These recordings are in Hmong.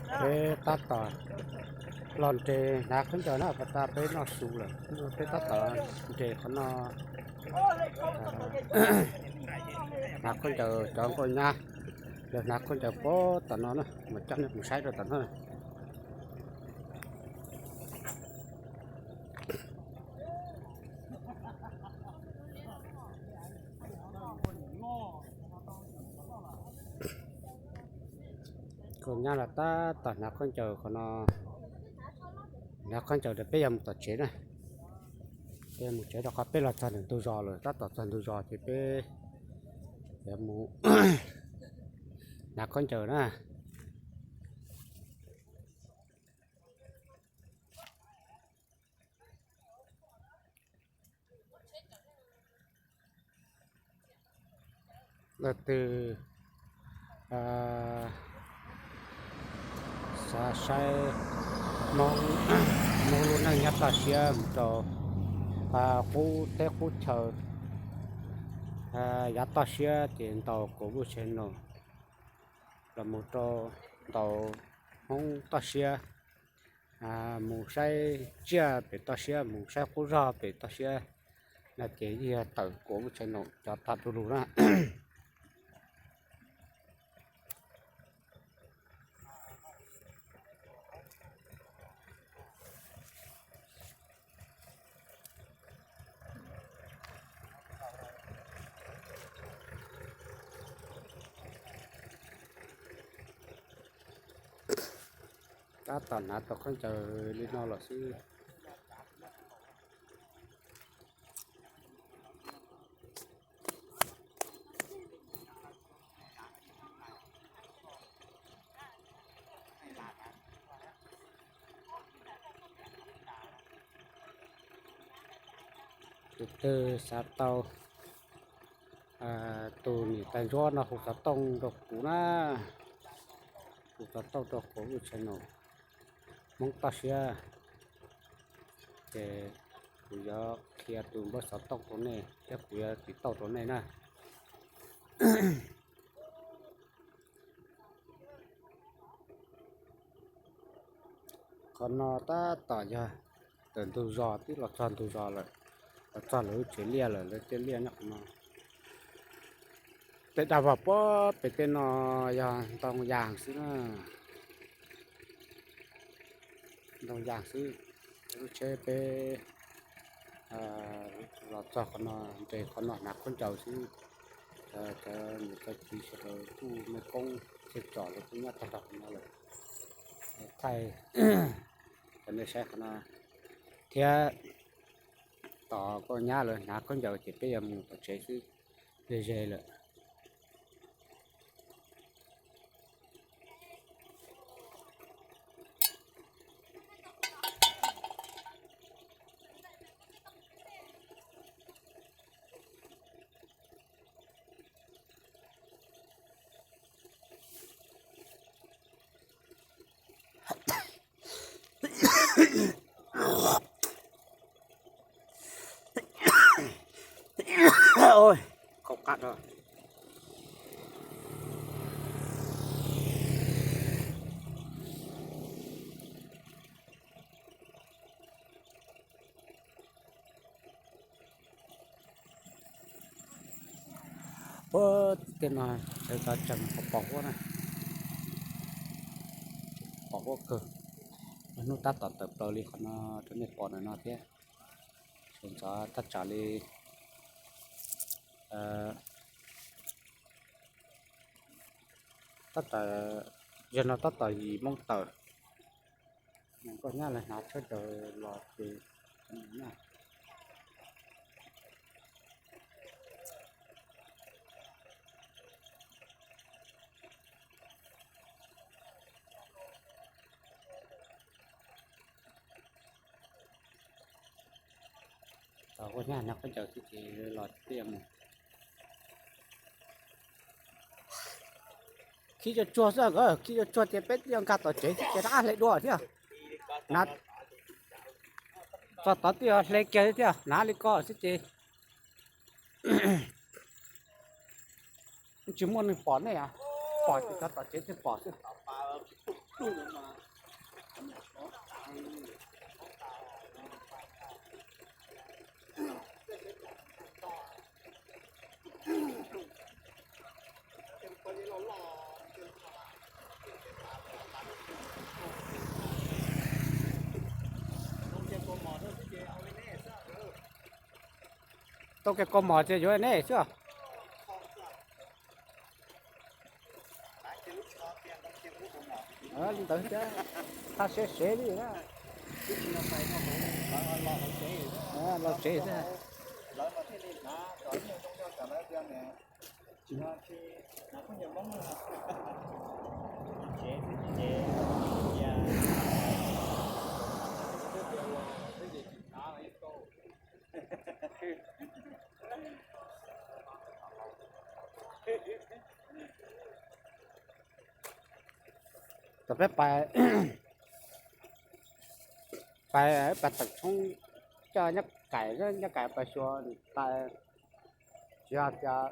Peb tab tom los nres hnav khaub ncaws na, pas tas peb noj su lawm, peb tab tom nres qhov no, hnav khaub ncaws cov nkauj nyab, lawv hnav khaub ncaws puag tom no na, mas coj nej mus saib rau tom no. Nkauj nyab los tab tom hnav khaub ncaws qhov no, hnav khaub ncaws rau peb yuav mus tom tsev na. Peb yuav mus tsev rau qhov peb los txog ntawm ntug zos lawm, tab tom txog ntug zos ces peb yuav mus hnav khaub ncaws na. Leej twg xav saib Hmoob lub neej nyob toj siab mus rau qub teb qub chaw, yav toj siab ces ntaus kuv lub channel los mus rau ntaus Hmoob toj siab, mus saib tsiaj pem toj siab, mus saib qub zog pem toj siab, no ces yeej yog tawm kuv lub channel cov tag du lug na. Tab tom hnav tau khaub ncaws li no los xwb. Tus twg xav tau tus niam tais ntsuab no hu xov tooj rau kuv na, hu xov tooj rau kuv lub channel Hmoob toj siab, ces kuv yuav qhia tus npawb xov tooj rau nej thiab kuv yuav tiv tauj rau nej na. Qhov no tab tom yog tawm ntug zos twb los txog ntug zos lawm, los txog lawv lub tsev liaj lawm, lawv tej liaj nyob qhov no. Tej daj vog puag pem tej no yog ntoo yas xwb na, ntoo yas xwb. Lub tsheb peb los txog qhov no, nres qhov no hnav khaub ncaws xwb. Cov niam cov txiv sawv daws kuj mej koob thiaj tsom lawv kuj nyob tag nrho qhov no lawm. Thaij rau nej saib qhov no thiab. Tom nkauj nyab lawv hnav khaub ncaws ces peb yuav mus tom tsev xwb, ze ze lawm. Oj, khaub qab dhau. Puag tim tej no sawv tsees pos pos huab na, pos huab kawg. Hnub tab tom tawm plaws li qhov no rau nej pom ntawm no thiab. Sawv ntxov tab tsam li, tab tom, yog no tab tom yim moo tawm. Nkauj nyab lawv hnav tshawb daws los ces Tau ua nyab hnav khaub ncaws xwb ces los twb yuav mus. Khib tsuag tsuag xwb, khib tsuag tsuag ces peb twb yuav nkag tom tsev xwb ces rov qab hle dua thiab. Hnav txog tod twb yuav hle kiag thiab, hnav li ko xwb ces tsis muaj neeg pom nej, pom ces cov tom tsev thiaj pom xwb. Tau kev kua mom ces yuav nej xwb. Li ntawd thiab, thaj sev sev li na. Los tsev xwb. Tau peb pais, pais pais teem tshoob coj nyob kaim, nyob kaim pais xyuas pais, tsis yog tias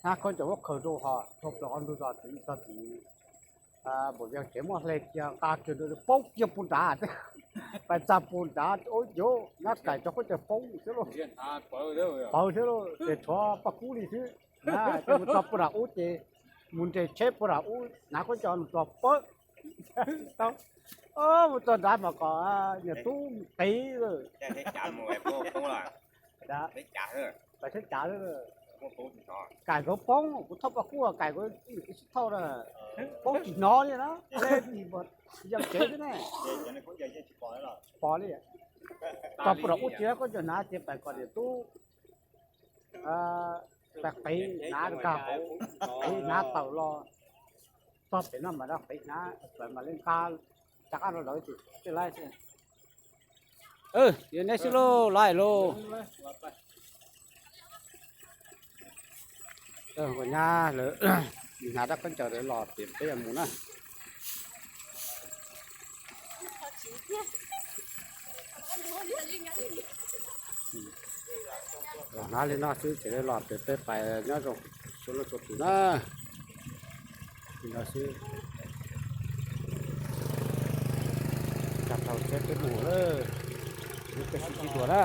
hnab khaub ncaws muab khaws rau hos rau plaws qhov ntug zos tid txog tid. Npam vias tsev muab hle kiag nqa kiag rau poob kiag puag nrad, pais txog puag nrad ua yuav nyob kaim rau khaub ncaws poob xwb lauj. Pawv xwb lauj, ces tshuav paj kub li xwb. Ces mus txog puag nram ub ces mus nres tsheb puag nram ub, hnav khaub ncaws mus txog pawv. Mus txog nrad mas kom niam tub mus qiv lawm. Pais tsheb cav, kaim nkawd poob, kuv thauj paj kub kaim nkawd tsis thauj na, poob tsis hnov li na, yog tsev xwb ne. Pom li, txog puag nram ub ces khaub ncaws hnav ces pais kom niam tub pais qiv hnav nkag hauv, qiv hnav tawm los txog pem no mas rov qiv hnav tawm mam li nqa rov qab rau lawv ces laib xwb. Yog neb xwb lauj, laib lauj. Nyab lawv hnav rab khaub ncaws lawv los ces peb yuav mus na. Los hnav li no xwb ces los pem peb pais nyob zoo txhua leej txhua tus na. Li no xwb, tag tau tsheb peb mus lawm, peb sib ntsib dua na.